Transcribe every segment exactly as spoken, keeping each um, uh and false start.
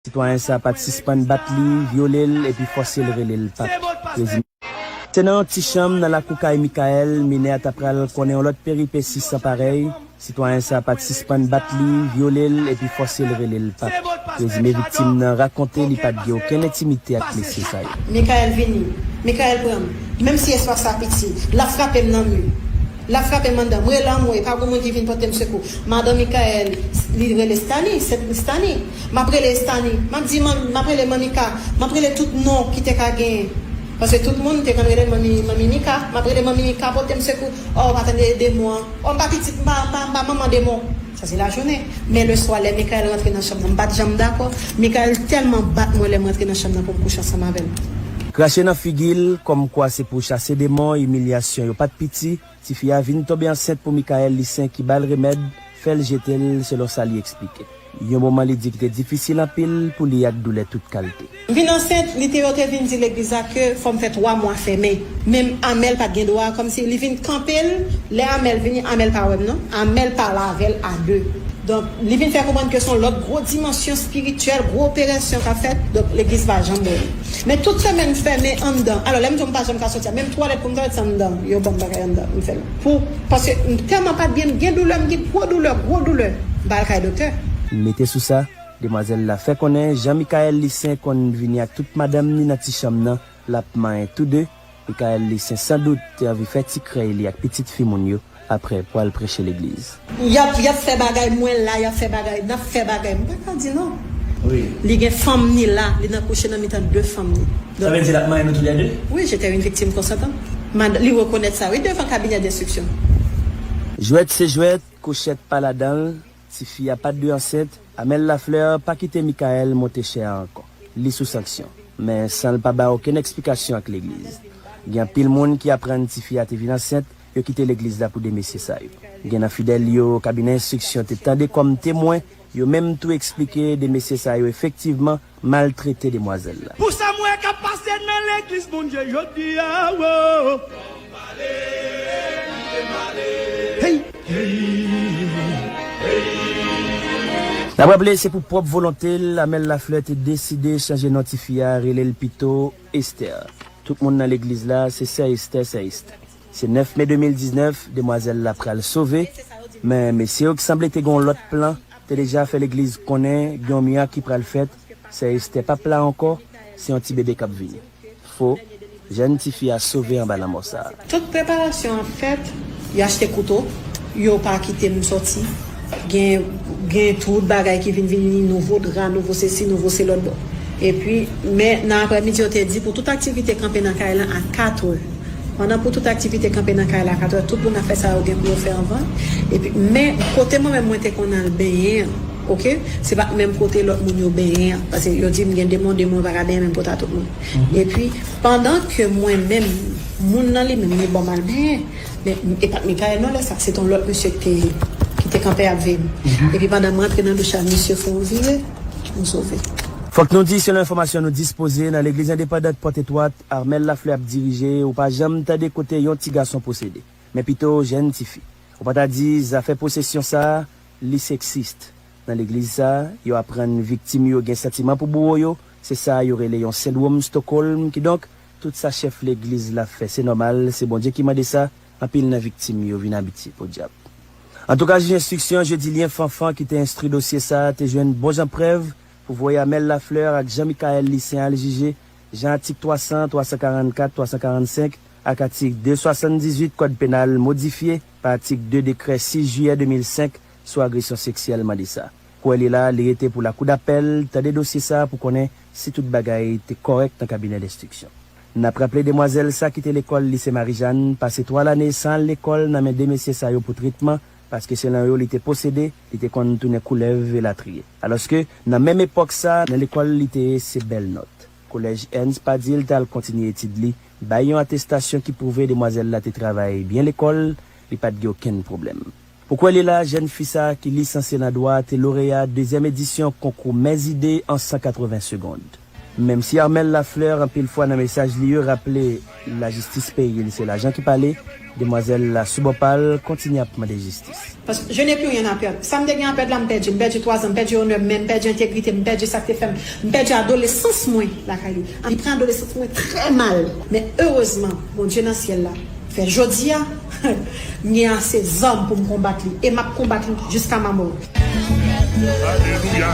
Sitwayen sa a pa t sispann bat li, vyole l epi fòse l rele l pap. Prezime. Se nan yon ti chanm nan lakou kay Michael, minè a ta pral konnen yon lòt peripesi san parèy. Sitwayen sa a pa t sispann bat li, vyole l epi fòse l rele l pap. Prezime viktim nan rakonte li pa t gen okenn entimite ak mesye sa yo. Michael vini. Michael pran m. Menm si espas la piti, l ap frape m nan mi. L ap frape m anndan. M rele anmwe, pa gen moun ki vin pote m sekou. Madan Michael, li rele Stani, se Stani. M ap rele Stani. M ap di, man- m ap rele Manmika. M ap rele tout non ki te ka genyen. Paske tout moun te konn rele manmi, manmi Mika. M ap rele manmi Mika, pote m sekou. Oh, pa tande demon an. Oh, m pa pitit, m pa, m pa, m pa manman demon. Sa se lajounen. Men leswa, lè Michael rantre nan chanm nan, m pa t janm dakò. Michael tèlman bat mwen lè m rantre nan chanm nan pou m kouche ansanm avè l. Krache nan figi l, kòmkwa se pou chase demon, imilyasyon yo pa t piti. Tifi a vin tonbe ansent pou Michael Licen ki ba l remèd, fè l jete l, selon sa li eksplike. Yon moman li di ki te difisil anpil pou li ak doulè tout kalte. M vin ansent, li te yo te vin di legliz la ke fò m fè twa mwa fèmen. Men Amèl pa t gen dwa, kòmsi li vin kanpe l, lè Amèl vini, Amèl pa wè m non. Amèl pale avè l a de. Donk, li vin fè konprann ke se yon lòt gwo dimansyon espirityèl, gwo operasyon k ap fèt. Donk, legliz pa janm wè li. Men tout semèn fèmen anndan. Alò, lè m di w m pa janm ka soti a, menm twalèt pou m twalèt se anndan. Yo ban m bagay anndan, m fè l. Pou, paske m tèlman pa t byen, m gen doulè, m gen gwo doulè, gwo doulè. M pa al kay doktè. Mete sou sa, demwazèl la fè konnen jan Michael Licen konn vini ak tout madanm ni nan ti chanm nan, l ap manyen tou de. Michael Licen sandout te anvi fè ti krèy li ak pitit fi moun yo, apre pou al preche legliz. Y ap, y ap fè bagay, mwen la, y ap fè bagay, n ap fè bagay. M pa ka di non. Wi. Li gen fanm ni la, li nan kouche nan mitan de fanm ni. Sa vle di l ap manyen nou toulède? Wi, j'étais une victime consentante. Mad- li rekonèt sa, wi, devan kabinè denstriksyon. Jwèt se jwèt, kouchèt pa ladan l, tifi a pa t dwe ansent, Amèl Laflè pa kite Michael monte chè a ankò. Li sou sanksyon, men san l pa bay okenn eksplikasyon ak legliz. Gen anpil moun ki aprann tifi a te vin ansent, yo kite legliz la pou de mesye sa yo. Gen nan fidèl yo kabinè enstriksyon te tande kòm temwen, yo menm tou eksplike de mesye sa yo efektivman maltrete demwazèl la. Pou sa m wè k ap pase nan legliz Bondye jodi a, wo. Hey! N ap raple, se pou pwòp volonte l, Amèl Laflè te deside chanje non tifi a, rele l pito Esther. Tout moun nan legliz la, se sè Esther, sè Esther. Se nèf me de mil diznèf, demwazèl la pral sove, men mesye yo ki sanble te gen yon lòt plan, te deja fè legliz konnen gen yon mirak ki pral fèt, sè Esther p ap la ankò, se yon ti bebe k ap vini. Fo, jèn tifi a sove anba lanmò sa a. Tout preparasyon ap fèt, yo achte kouto, yo pa kite m sòti. Gen, gen tout bagay ki vin vini, nouvo dra, nouvo sesi, nouvo se lòt bò. Epi, men nan aprèmidi, yo te di pou tout aktivite kanpe nan kay la a katrè. Pandan pou tout aktivite kanpe nan kay la a katrè, tout moun ap fè sa yo gen pou yo fè anvan. Epi, men kote mwen menm mwen te konn al benyen an, oke? Se pa menm kote lòt moun yo benyen an. Paske yo di m gen demon, demon pa ka benyen menm kote a tout moun. Epi, pandan ke mwen menm, moun nan li menm, li ban m al benyen. Men, e pa t Michael non lè sa, se t yon lòt mesye ki te, ki te kanpe ap veye m. Epi pandan m rantre nan douch la, misye fè yon vire, m sove. Fòk nou di, selon enfòmasyon nou dispoze, nan legliz endepandant Pòt Etwat, Amèl Laflè ap dirije, ou pa janm tande kote yon ti gason posede, men pito jèn tifi. Ou pa ta di zafè posesyon sa a, li seksis. Nan legliz sa a, yo aprann viktim yo gen santiman pou bouro yo, se sa yo rele yon sendwòm Stockholm, kidonk, tout sa chèf legliz la fè, se nòmal, se Bondye ki mande sa, anpil nan viktim yo vin abitye, podyab. Antouka, jij enstriksyon Jedilyen Fanfan ki te enstwi dosye sa a te jwenn bon jan prèv pou voye Amèl Laflè ak Jean Michael Licen al jije, jan atik twa san, twa san karannkat, twa san karannsenk ak atik de swasanndizuit Kòd Penal modifye pa atik de dekrè sis jiyè de mil senk sou agresyon seksyèl mande sa. Kwè li la, li rete pou lakou dapèl tande dosye sa a pou konnen si tout bagay te kòrèk nan kabinè lenstriksyon. N ap raple demwazèl sa kite lekòl Lise Marijàn pase twa lane san al lekòl nan men de mesye sa yo pou tretman, paske selon yo li te posede, li te konn tounen koulèv elatriye. Alòske, nan menm epòk sa, nan lekòl li te ye se bèl nòt. Kolèj Ernst Padil t al kontinye etid li, bay yon atestasyon ki pwouve demwazèl la te travay byen lekòl, li pa t gen okenn pwoblèm. Pou kwè li la, jèn fi sa a ki lisanse nan dwa te loreya dezyèm edisyon konkou Mèzide an san katreven segond. Menm si Armel Lafleur anpil fwa nan mesaj li yo raple lajistis peyi l se lajan ki pale, demwazèl la sou bò pa l kontinye ap mande jistis. Paske je n'ai plus rien à perdre. Sa m te gen a pèd la, m pèdi. M pèdi twa zan, m pèdi onè m, men m pèdi entegrite m, m pèdi sa k te fè m, m pèdi adolesans mwen lakay li. Li pran adolesans mwen trè mal. Men erezman, Bondye nan syèl la fè jodi a, m gen ase zam pou m konbat li. E m ap konbat li jiska ma mò. Alelouya!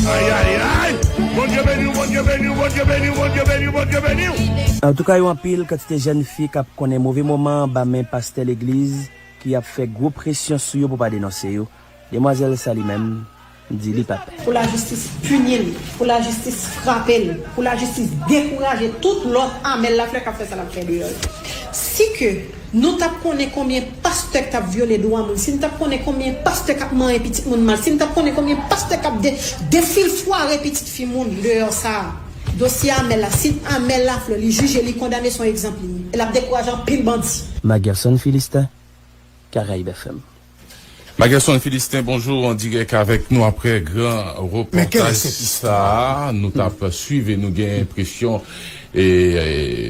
Ay, ay, ay! Bondye beni w, Bondye beni w, Bondye beni w, Bondye beni w, Bondye beni w! Antouka, yo anpil kantite jèn fi k ap konnen move moman anba men pastè legliz ki ap fè gwo presyon sou yo pou pa denonse yo. Demwazèl sa li menm, di li pa pè. Pou lajistis pini l, pou lajistis frape l, pou lajistis dekouraje tout lòt Armel Lafleur k ap fè sa l ap fè deyò yo. Si ke nou t ap konnen konbyen pastè k t ap vyole dwa moun, si n t ap konnen konbyen pastè k ap manyen pitit moun mal, si n t ap konnen konbyen pastè k ap de, defilfware pitit fi moun deyò sa a, dosye Armel la, si Armel Lafleur li jije, li kondane, se yon egzanp li ye. E l ap dekouraje anpil bandi. Magerson Philistin, Caraïbes F M. Magerson Philistin, bonjou, an dirèk avèk nou aprè gran repòtaj sa a. Nou t ap swiv e nou gen enpresyon, e, e,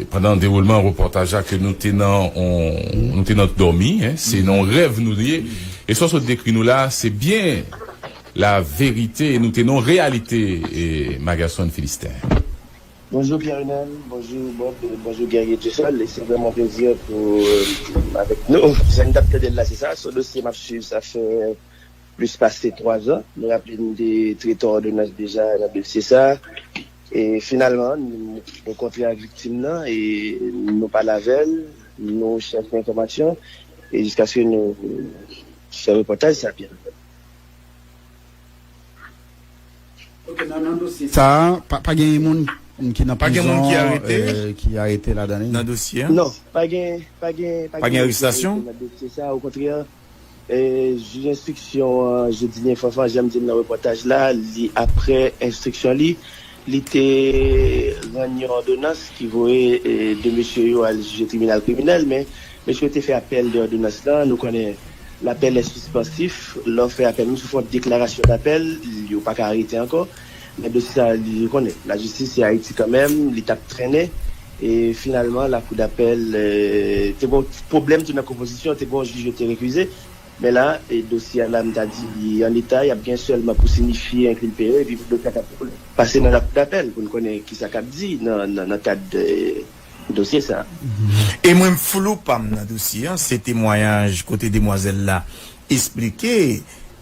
pandan dewoulman repòtaj la, ke nou te nan on, nou te nan dòmi, en, se nan on rèv nou te ye. E sa w sot dekri nou la, se byen la verite, nou te nan on reyalite, e, Magerson Philistin. Bonjou Pierre Renel, bonjou Bob, e bonjou Guerrier Jesol. E se vrèman yon plezi pou, e, avèk nou. Jan n t ap tande l la, se sa. Se yon dosye m ap swiv, sa fè plis pase twa zan. Nou raple n te trete yon òdonans deja nan dosye sa. E finalman, nou rankontre ak viktim nan e nou pale avè l, nou chèche enfòmasyon e jiskaske nou fè repòtaj sa, Pierre. Ok, nan, nan dosye sa a, pa, pa gen moun ki nan prizon, ki arete, euh, ki arete ladan li? Nan dosye a? Non, pa gen, pa gen, pa gen moun ki arete nan dosye sa a. Okontrè, euh, jij enstriksyon an, Jodilien Fanfan, jan m di l nan repòtaj la, li, aprè enstriksyon li, li te rann yon òdonans ki voye, euh, de mesye yo al jije tribinal kriminèl, men mesye yo te fè apèl de òdonans lan. Nou konnen lapèl est suspensif. Lè w fè apèl, menm si w fè yon deklarasyon dapèl, yo pa ka arete ankò. Men dosye sa, li konnen lajistis se Ayiti kanmenm, li t ap trennen. E finalman, lakou dapèl, e, te gen yon pwoblèm tou nan konpozisyon, te gen yon jij yo te rekize. Men la, e, dosye a la, m ta di, li an eta, y ap gen sèlman pou sinifye enkilpe yo, epi dosye a ka pase nan lakou dapèl pou n konnen kisa k ap di nan, nan, nan kad, e, dosye sa a. E mwen, flou pa m nan dosye an, se temwayaj kote demwazèl la esplike,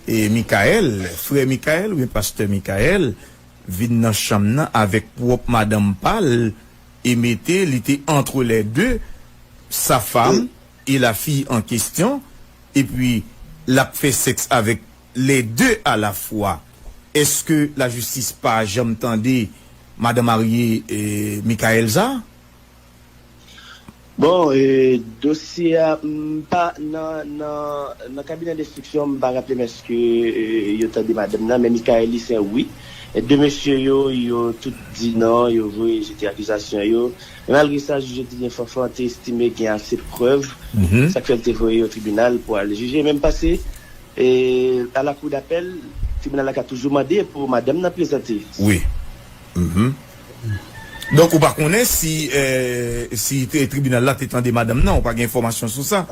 e, Michael, frè Michael oubyen pastè Michael, vin nan chanm nan avèk pwòp madanm pa l e mete, li te entre les deux, sa femme et la fille en question, epi l ap fè sèks avèk les deux à la fois. Èske lajistis pa janm tande madan marye, e, Michael sa? Bon, e, dosye a, m pa nan, nan, nan kabinè enstriksyon, m pa raple m èske, e, yo tande madanm nan, men Michael li se wi. E de mesye yo, yo tout di non, yo voye jete akizasyon yo. Men malgre sa, jij Jodilien Fanfan te estime gen ase prèv, sa k fè l te voye yo tribinal pou al jije. Men m panse, e, a la kou dapèl, tribinal la ka toujou mande pou madanm nan prezante. Wi. Mhm. Donk, ou pa konnen si, e, si te, tribinal la te tande madanm nan, ou pa gen enfòmasyon sou sa?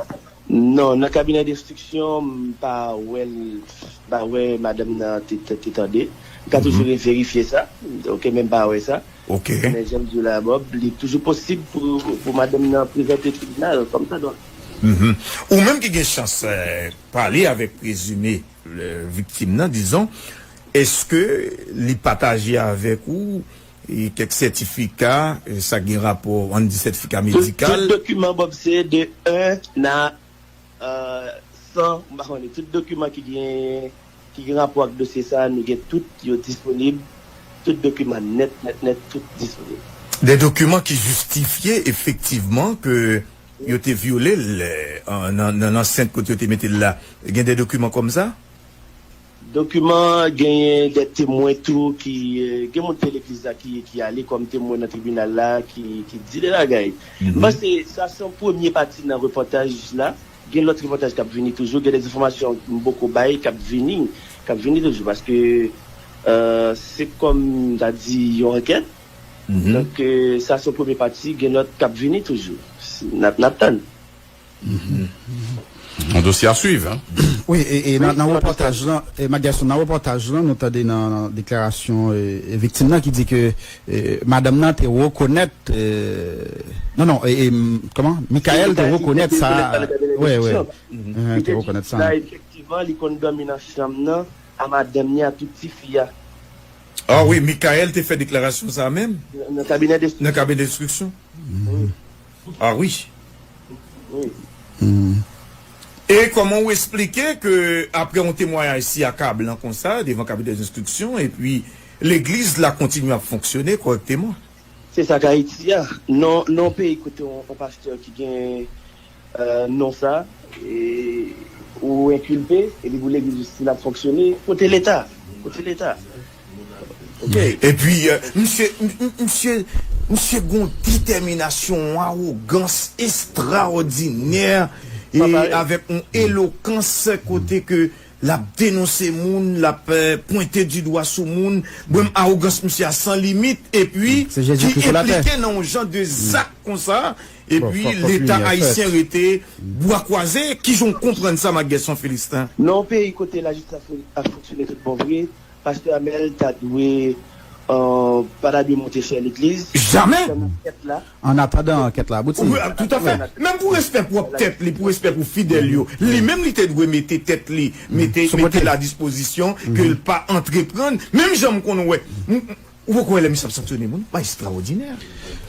Non, nan kabinè enstriksyon, m pa wè l, m pa wè madanm nan te, te, te tande. M ka toujou reverifye sa. Ok, men m pa wè sa. Ok. Men jan m di w la, Bob, li toujou posib pou, pou madanm nan prezante tribinal kòmsadwa. Mhm. Ou menm ki gen chans, e, pale avèk prezime, e, viktim nan, dizon, èske li pataje avèk ou, e, kèk sètifika, e, sa gen rapò, ann di sètifika medikal? Tout, tout dokiman, Bob, se de un à, e, san, m pa konnen, tout dokiman ki gen, ki gen rapò ak dosye sa a, nou gen tout yo disponib, tout dokiman nèt, nèt, nèt, tout disponib. De dokiman ki jistifye efektivman ke yo te vyole l, e, an, nan, nan ansent kote yo te mete l la. Gen de dokiman kòmsa? Dokiman, genyen de temwen tou ki, e, gen moun te legliz la ki, ki ale kòm temwen nan tribinal la, ki, ki di de bagay. Mhm. M panse sa se yon premye pati nan repòtaj la. Gen lòt repòtaj k ap vini toujou, gen de enfòmasyon m poko bay k ap vini, k ap vini toujou, paske Euh, se kòm m ta di yon ankèt. Donk, euh, sa se yon premye pati, gen lòt k ap vini toujou. N ap, n ap tann. Yon dosye a swiv, hein? Wi, e, e nan, nan repòtaj lan, e, Mac Garçon, nan repòtaj lan, nou tande nan, nan deklarasyon e, e viktim nan ki di ke e, madanm nan te rekonèt, e, non, non, e, e, m- kòman? Michael te rekonèt sa. Wi, wi. Te rekonèt sa. Efektivman, li konn dòmi nan chanm nan a madanm li a tout tifi a. Ah wi, Michael te fè deklarasyon sa menm nan kabinè de nan kabinè enstriksyon. Ah wi. Wi. E kòman ou eksplike ke apre yon temwayaj si akablan konsa devan kabinè enstriksyon epi legliz la kontinye ap fonksyone kòrèkteman? Se sa k Ayiti a. Non, non peyi kote yon, yon pastè ki gen euh, non sa, e, ou enkilpe, epi pou legliz ou si l ap fonksyone, kote Leta? Kote Leta? Epi euh, misye, m- m- misye, misye gon detèminasyon, yon awogans estraòdinè, e avèk yon elokans kote ke l ap denonse moun, l ap euh, pwente di dwa sou moun. Bon, awogans misye a san limit, epi Se Jezi ki ki sou latè. Enplike nan yon jan de zak konsa, epi fòk- fòk Leta limyè ayisyen fèt. Rete bwa kwaze. Ki jan w konprann sa, Mac Gerson Philistin? Nan yon peyi kote lajistis ap fon- ap fonksyone tout bon vre, pastè Amel ta dwe, euh, pa ta dwe monte chè legliz. Jamè! Nan kèt la. An atandan ankèt la abouti. Wi, tout à fait. Menm pou respè pwòp tèt li, pou respè pou fidèl yo, li menm li te dwe mete tèt li, mete Sou kote. Mete l a dispozisyon ke l pa antreprann. Menm jan m konn wè, m- m- ou poko wè lè misye ap sanksyone moun, pa estraòdinè.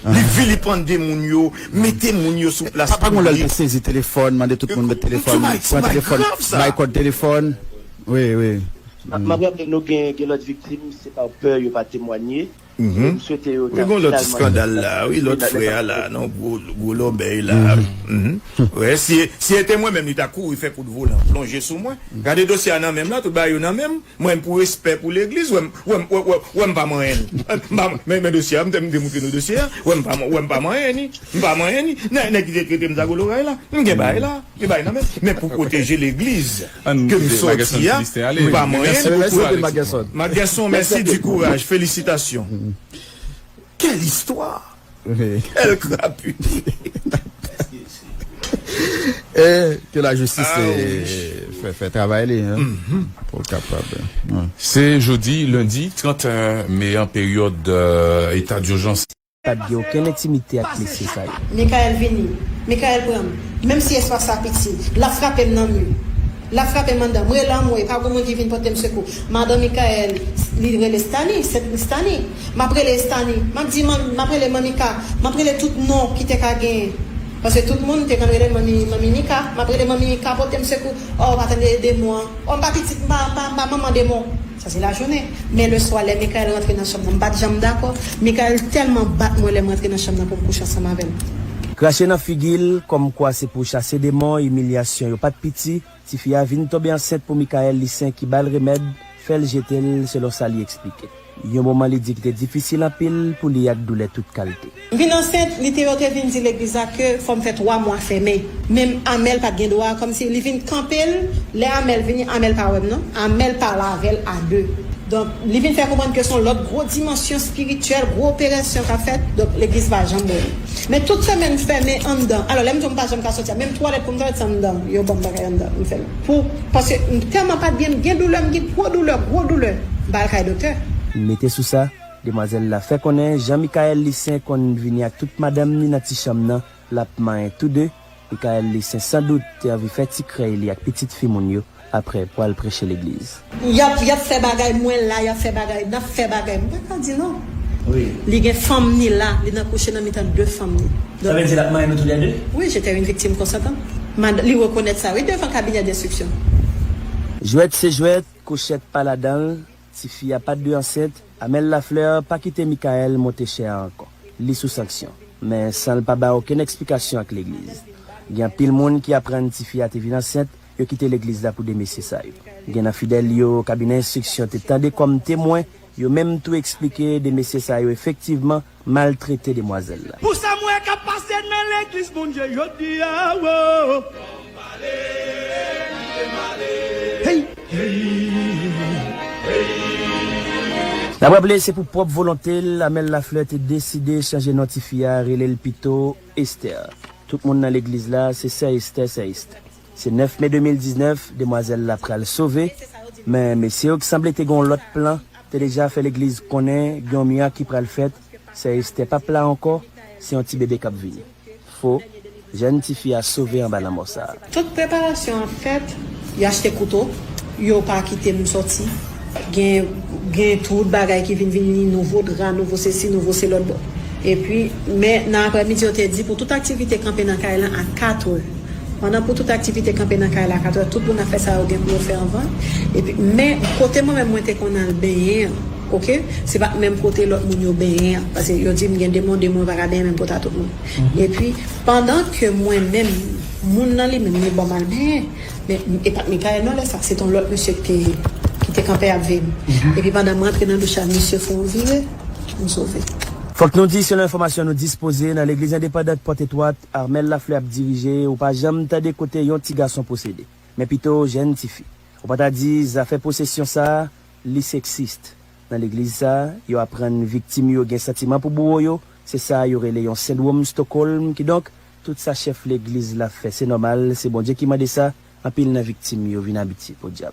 Li vilipande moun yo, mete moun yo sou plas Papa gon lè l te piblik. Sezi telefòn, mande tout moun met telefòn, Ti bagay- ti pran bagay telefòn, grav sa. Bay kòd telefòn. Wi, wi. M ap raple nou gen, gen lòt viktim, se pa pè yo pa temwanye. M swete yo Wi, gon lòt ti skandal la, wi, lòt frè a la, non, gwo, gwo lòbèy la. Mhm. Wè, si, si se te mwen menm, li ta kouri fè kout volan, plonje sou mwen. Gade dosye a nan men m la, tout bagay yo nan men m. Mwen, pou respè pou legliz, wè m, wè m, wè, wè, wè m pa manyen l. M pa- Men, men dosye a, m te, m te montre nou dosye a, wè m pa, wè m pa manyen ni. M pa manyen ni. Nèg, nèg ki te trete m sa gwo loray la, m gen bagay la. Li bay nan men. Men pou pwoteje legliz ke m sòti a, m pa manyen. Mèsi, mèsi anpil, Mac Gerson. Mac Gerson, mèsi di kouraj, felisitasyon. Quelle histoire! Quelle crapule! E ke lajistis fè, fè travay li, hein, pou l kapab. Se jodi, lendi trant me an, peryòd eta dijans. Pa t gen okenn entimite ak mesye sa yo. Michael vini. Michael pran m. Menm si espas la piti, l ap frape m nan mi. L ap frape m anndan. M rele anmwey, pa gen moun ki vin pote m sekou. Madan Michael, li rele Stani, se Stani. M ap rele Stani. M ap di, m ap rele Manmi Ka. M ap rele tout non ki te ka genyen. Paske tout moun te konn rele Manmi, Manmi Mika. M ap rele Manmi Mika, pote m sekou. Oh, pa tande demon an. Oh, m pa pitit, m pa, m pa, m pa manman demon. Sa se lajounen. Men leswa, lè Michael rantre nan chanm nan, m pa t janm dakò. Michael tèlman bat mwen lè m rantre nan chanm nan pou m kouche ansanm avè l. Krache nan figi l, kòmkwa se pou chase demon, imilyasyon yo pa t piti, tifi a vin tonbe ansent pou Michael Licen ki ba l remèd, fè l jete l, selon sa li eksplike. Yon moman li di ki te difisil anpil pou li ak doulè tout kalte. M vin ansent, li te yo te vin di legliz la ke fò m fè twa mwa fèmen. Men Amel pa t gen dwa, kòmsi li vin kanpe l. Lè Amel vini, Amel pa wè m non. Amel pale avè l a de. Donk, li vin fè konprann ke se yon lòt gwo dimansyon espirityèl, gwo operasyon k ap fèt. Donk, legliz pa janm wè m. Men tout semèn m fèmen anndan. Alò, lè m di w m pa janm ka soti a, menm twalèt pou m twalèt se anndan. Yo ban m bagay anndan, m fè l. Pou, paske m tèlman pa t byen, m gen doulè, m gen gwo doulè, gwo doulè. M pa al kay doktè. Mete sou sa, demwazèl la fè konnen jan Michael Licen konn vini ak tout madanm ni nan ti chanm nan, l ap manyen tou de. Michael Licen sandout te anvi fè ti krèy li ak pitit fi moun yo, aprè pou al preche legliz. Y ap, y ap fè bagay, mwen la, y ap fè bagay, n ap fè bagay. M pa ka di non. Li gen fanm ni la, li nan kouche nan mitan de fanm ni. Sa vle di l ap manyen nou toulède? Wi, j'étais une victime consentante. Mad, li rekonèt sa, wi, devan kabinè denstriksyon. Jwèt se jwèt, kouchèt pa ladan l, tifi a pa t dwe ansent, Amel Lafleur pa kite Michael monte chè a ankò. Li sou sanksyon. Men san l pa bay okenn eksplikasyon ak legliz. Gen anpil moun ki aprann tifi a te vin ansent, yo kite legliz la pou de mesye sa yo. Gen nan fidèl yo, kabinè enstriksyon te tande kòm temwen, yo menm tou eksplike de mesye sa yo efektivman maltrete demwazèl la. Pou sa m wè k ap pase nan legliz Bondye jodi a, wo. Hey! N ap raple, se pou pwòp volonte l, Amel Lafleur te deside chanje non tifi a, rele l pito Esther. Tout moun nan legliz la, se sè Esther, sè Esther. Se nèf me de mil diznèf, demwazèl la pral sove, men mesye yo ki sanble te gen yon lòt plan, te deja fè legliz konnen gen yon mirak ki pral fèt, sè Esther p ap la ankò, se yon ti bebe k ap vini. Fo, jèn tifi a sove anba lanmò sa a. Tout preparasyon ap fèt, y achte kouto, yo pa kite m sòti. Gen, gen tout bagay ki vin vini, nouvo dra, nouvo sesi, nouvo se lòt bò. Epi, men nan aprèmidi, yo te di pou tout aktivite kanpe nan kay lan a katrè. Pandan pou tout aktivite kanpe nan kay la a katrè, tout moun ap fè sa yo gen pou yo fè anvan. Epi, men kote mwen menm mwen te konn al benyen an, oke? Se pa menm kote lòt moun yo benyen an. Paske yo di m gen de moun, de moun pa ka benyen menm kote a tout moun. Epi, pandan ke mwen menm, moun nan li menm, li ban m al benyen. Men, e pa t Michael non lè sa, se t yon lòt mesye ki te, ki te kanpe ap veye m. Epi pandan m rantre nan douch la, misye fè yon vire, m sove. Fòk nou di, selon enfòmasyon nou dispoze, nan legliz endepandant Pòt Etwat, Armel Lafleur ap dirije, ou pa janm tande kote yon ti gason posede. Men pito jèn tifi. Ou pa ta di zafè posesyon sa a, li seksis. Nan legliz sa a, yo aprann viktim yo gen santiman pou bouwo yo, se sa yo rele yon sendwòm Stockholm, kidonk, tout sa chèf legliz la fè, se nòmal, se Bondye ki mande sa, anpil nan viktim yo vin abitye, podyab.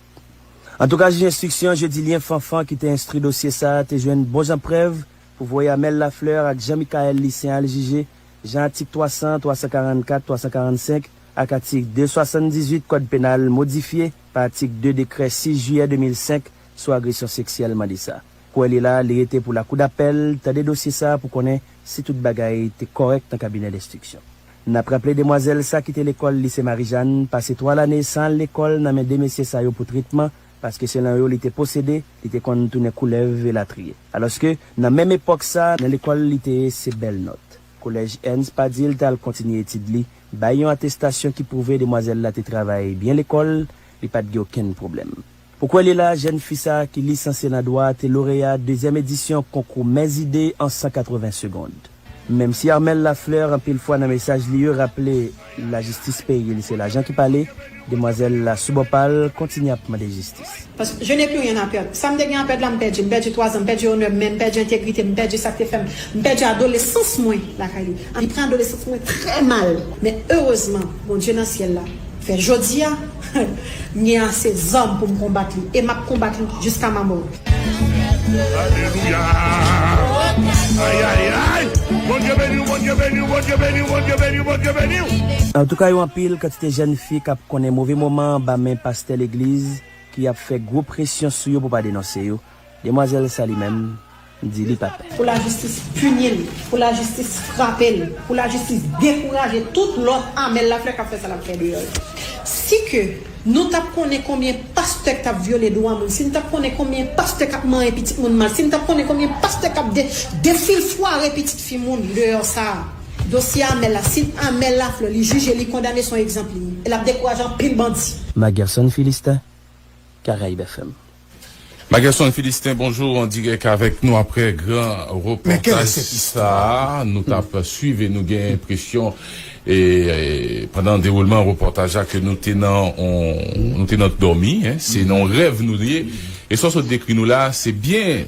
Antouka, jij enstriksyon Jedilyen Fanfan ki te enstwi dosye sa a te jwenn bon jan prèv pou voye Amel Lafleur ak Jean Michael Lucien al jije, jan atik twa san, twa san karannkat, twa san karannsenk ak atik de swasanndizuit Kòd Penal modifye pa atik de dekrè sis jiyè de mil senk sou agresyon seksyèl mande sa. Kou wè li la, li rete pou lakou dapèl tande dosye sa a pou konnen si tout bagay te kòrèk nan kabinè denstriksyon. N ap raple demwazèl sa kite lekòl Lise Marijàn pase twa lane san al lekòl nan men de mesye sa yo pou tretman, paske selon yo li te posede, li te konn tounen koulèv elatriye. Alòske, nan menm epòk sa, nan lekòl li te ye se bèl nòt. Kolèj Ernst Padil t al kontinye etid li, bay yon atestasyon ki pwouve demwazèl la te travay byen lekòl, li pa t gen okenn pwoblèm. Pou kwè li la, jèn fi sa a ki lisanse nan dwa te loreya dezyèm edisyon konkou Mèzide an san katreven segond. Menm si Armel Lafleur anpil fwa nan mesaj li yo raple lajistis peyi l se lajan ki pale, demwazèl la sou bò pa l kontinye ap mande jistis. Paske je n'ai plus rien à perdre. Sa m te gen a pèd la, m pèdi. M pèdi twa zan, m pèdi onè m, men m pèdi entegrite m, m pèdi sa k te fè m. M pèdi adolesans mwen lakay li. Li pran adolesans mwen trè mal. Men erezman, Bondye nan syèl la fè jodi a, m gen ase zam pou m konbat li. E m ap konbat li jiska ma mò. Alelouya. Ay, ay, ay. Bondye beni w, Bondye beni w, Bondye beni w, Bondye beni w, Bondye beni w. Antouka, yo anpil kantite jèn fi k ap konnen move moman anba men pastè legliz ki ap fè gwo presyon sou yo pou pa denonse yo. Demwazèl sa li menm, di li pa pè. Pou lajistis pini l, pou lajistis frape l, pou lajistis dekouraje tout lòt Amel Lafleur k ap fè sa l ap fè deyò yo. Si ke nou t ap konnen konbyen pastè k t ap vyole dwa moun, si n t ap konnen konbyen pastè k ap manyen pitit moun mal, si n t ap konnen konbyen pastè k ap de, defilfware pitit fi moun deyò sa a, dosye Amel la, si Amel Lafleur, li jije, li kondane, se yon egzanp li ye. E l ap dekouraje anpil bandi. Magerson Philistin, Caraïbes F M. Magerson Philistin, bonjou, an dirèk avèk nou aprè gran repòtaj sa a. Nou t ap swiv e nou gen enpresyon, e, e, pandan dewoulman repòtaj la, ke nou te nan, on, nou te nan dòmi, en, se nan yon rèv nou ye. E sa w sot dekri nou la, se byen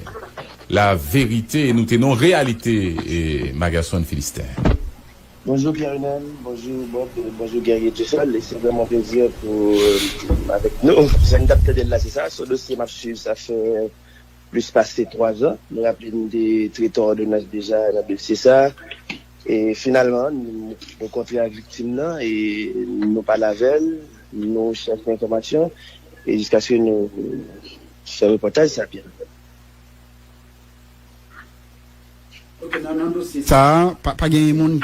la verite, e nou te nan yon reyalite, e, Magerson Philistin. Bonjou Pierre Renel, bonjou Bob, e bonjou Guerrier Dieuseul. E se vrèman yon plezi pou, e, avèk nou. Sa n t ap tande l la, se sa. Se yon dosye m ap swiv, sa fè plis pase twa zan. Nou raple n te trete yon òdonans deja nan dosye sa. E finalman, nou rankontre ak viktim nan e nou pale avè l, nou chèche enfòmasyon e jiskaske nou fè repòtaj sa, Pierre. Ok, nan, nan dosye sa a, pa, pa gen moun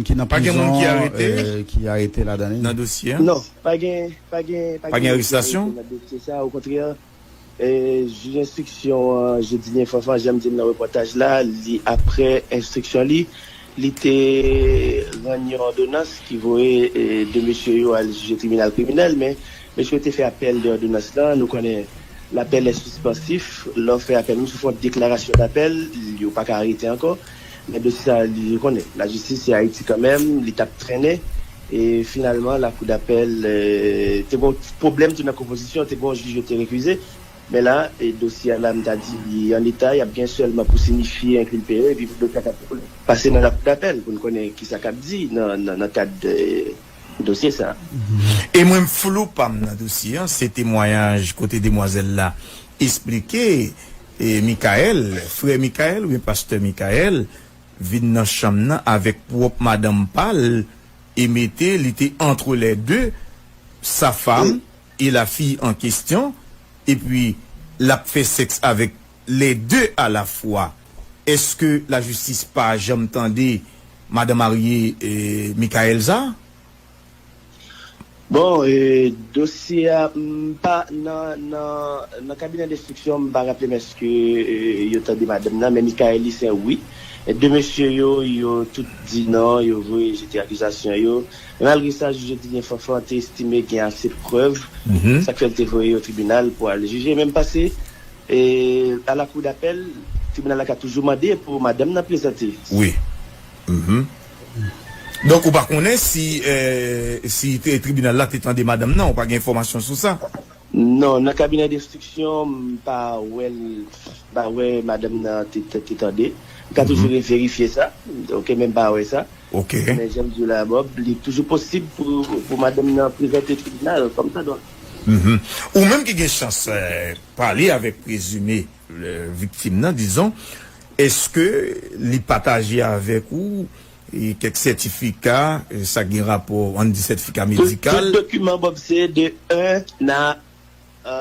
ki nan prizon, ki arete, euh, ki arete ladan li? Nan dosye a? Non, pa gen, pa gen, pa gen arestasyon nan dosye sa a. Okontrè, euh, jij enstriksyon an, Jedilyen Fanfan, jan m di l nan repòtaj la, li, aprè enstriksyon li, li te rann yon òdonans ki voye, euh, de mesye yo al jije tribinal kriminèl, men mesye yo te fè apèl de òdonans lan, nou konnen Lapèl è sispansif. Lè w fè apèl, menm si w fè yon deklarasyon dapèl, yo pa ka arete ankò. Men dosye sa, li, ou konnen, lajistis se Ayiti kanmenm, li t ap trennen. E finalman, lakou dapèl, e, te gen yon pwoblèm tou nan konpozisyon, te gen yon jij yo te rekize. Men la, e, dosye a la, m ta di li an eta, y ap gen sèlman pou sinifye enkilpe yo, epi pou dosye a ka pase nan lakou dapèl, pou n konnen kisa k ap di nan, nan, nan kad, e, dosye sa a. E mwen, flou pa m nan dosye an, se temwayaj kote demwazèl la esplike, e, Michael, frè Michael oubyen pastè Michael, vin nan chanm nan avèk pwòp madanm pa l e mete li te entre les deux, sa femme et la fille en question, epi l ap fè sèks avèk les deux à la fois. Èske lajistis pa janm tande madan marye, e, Michael sa? Bon, e, dosye a, m pa nan, nan, nan kabinè denstriksyon, m pa raple m èske, e, yo tande madanm nan, men Michael li se wi. E de mesye yo, yo tout di non, yo voye jete akizasyon yo. Men malgre sa, jij yo di gen Fanfan te estime gen ase prèv, sa k fè l te voye yo tribinal pou al jije. Men m panse, e, a la kou dapèl, tribinal la ka toujou mande pou madanm nan prezante. Wi. Mhm. Donk, ou pa konnen si, e, si te, tribinal la te tande madanm nan, ou pa gen enfòmasyon sou sa? Non, nan kabinè denstriksyon, m pa wè l, m pa wè madanm nan te, te, te tande. M ka toujou reverifye sa. Ok, men m pa wè sa. Ok. Men jan m di w la, Bob, li toujou posib pou, pou madanm nan prezante tribinal kòm sa dwa. Mhm. Ou menm ki gen chans, e, pale avèk prezime, e, viktim nan, dizon, èske li pataje avèk ou, e, kèk sètifika, e, sa gen rapò, ann di sètifika medikal? Tout dokiman, Bob, se de un à, e,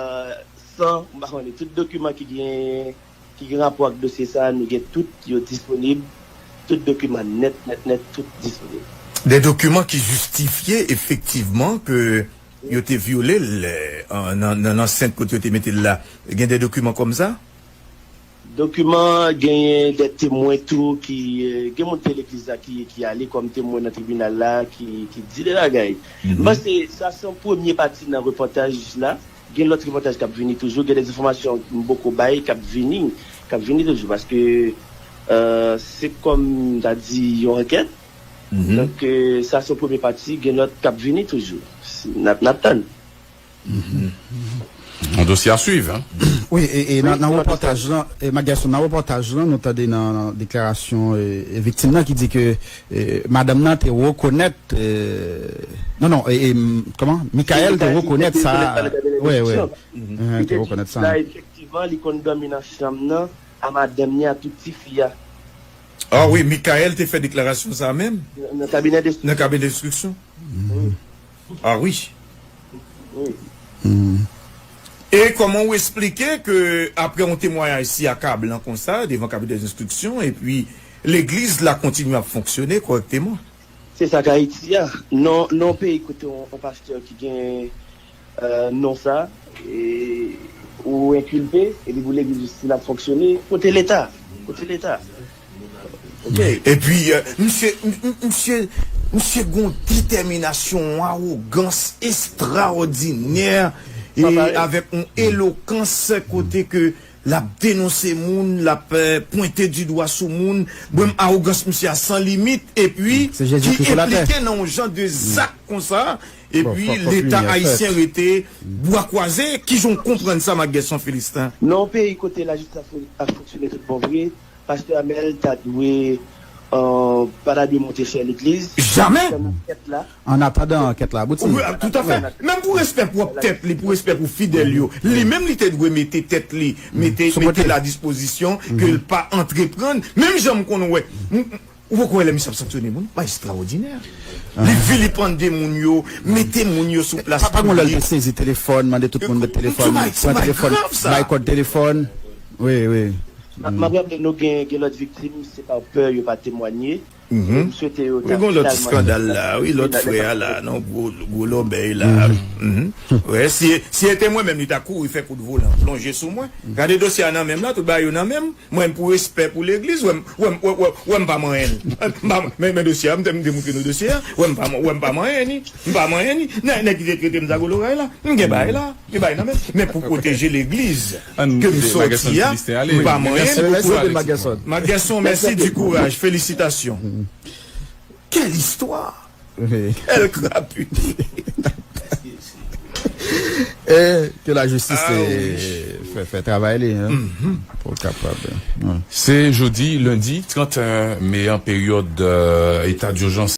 san, m pa konnen, tout dokiman ki gen, ki gen rapò ak dosye sa, nou gen tout yo disponib, tout dokiman nèt, nèt, nèt, tout disponib. De dokiman ki jistifye efektivman ke yo te vyole l, e, nan, nan ansent kote yo te mete l la. Gen de dokiman kòm sa? Dokiman, genyen de temwen tou ki, e, gen moun te legliz la ki, ki ale kòm temwen nan tribinal la, ki, ki di de bagay. M panse sa se yon premye pati nan repòtaj la. Gen lòt repòtaj k ap vini toujou, gen de enfòmasyon m poko bay k ap vini, k ap vini toujou, paske, e, se kòm m ta di yon ankèt. Donk, e, sa se yon premye pati, gen lòt k ap vini toujou. N ap, n ap tann. Un dossier à suivre, hein? Wi, e, e nan, nan repòtaj lan, e, Magerson, nan repòtaj lan, nou tande nan, nan deklarasyon, e, e, viktim nan ki di ke, e, madanm nan te rekonèt, e, non, non, e, e, m, kòman? Michael te rekonèt sa. Wi, wi. Te rekonèt sa. Efektivman, li konn dòmi nan chanm nan a madanm ni a tout tifi a. Ah wi, Michael te fè deklarasyon sa menm? Nan kabinè de... Nan kabinè denstriksyon? Ah wi. E kòman w esplike ke apre yon temwayaj si akablan konsa devan kabinè denstriksyon, epi legliz la kontinye ap fonksyone kòrèkteman? Se sa k Ayiti a. Non, non, peyi kote yon, yon pastè ki gen, e, non sa, e, ou enkilpe, epi pou legliz osi l ap fonksyone, kote Leta? Kote Leta? Epi, e, misye, m, m, misye, misye gon detèminasyon, yon awogans estraòdinè, e avèk yon elokans kote ke l ap denonse moun, l ap, e, pwente di dwa sou moun. Bon, awogans misye a san limit, epi ki enplike nan yon jan de zak konsa, epi Leta ayisyen rete bwa kwaze. Kijan w konprann sa, Magerson Philistin? Nan yon peyi kote lajistis ap fonksyone tout bon vre, Pastè Amel ta dwe, e, pa ta dwe monte chè legliz. Jamè! An atandan ankèt la abouti. Toutafè. Menm pou respè pwòp tèt li, pou respè pou fidèl yo, li menm li te dwe mete tèt li, mete, mete l a dispozisyon ke l pa antreprann. Menm jan m konn wè, m, m, ou poko wè lè misye ap sanksyone moun? Bay estraòdinè. Li vilipande moun yo, mete moun yo sou plas piblik. Pa, pa gon lè l te sezi telefòn, mande tout moun met telefòn, pran telefòn, bay kòd telefòn. Wi, wi. M ap raple nou gen, gen lòt viktim, se pa pè yo pa temwanye. M swete yo ta finalman. Wi, gon lòt ti eskandal la, wi, lòt frè a la, non, gwo, gwo lòbèy la. Wi, si, si se te mwen menm, li ta kouri fè kout volan, plonje sou mwen. Gade dosye a nan men m la, tout bagay yo nan men m. Mwen, pou respè pou legliz, wè m, wè m, wè, wè, wè m pa manyen l. M pa, men, men dosye a, m te, m te montre nou dosye a. Wè m pa, wè m pa manyen ni. M pa manyen ni. Nèg, nèg ki te trete m zago loray la. M gen bagay la. Li bay nan men. Men pou pwoteje legliz ke m sòti a, m pa manyen. Magerson, mèsi di kouraj, felisitasyon. Quelle histoire! Quelle crapule! Eh, que la justice, eh, Fè, fè travay li, hein, pou l kapab. Se jodi, lendi trant me an, peryòd eta dijans.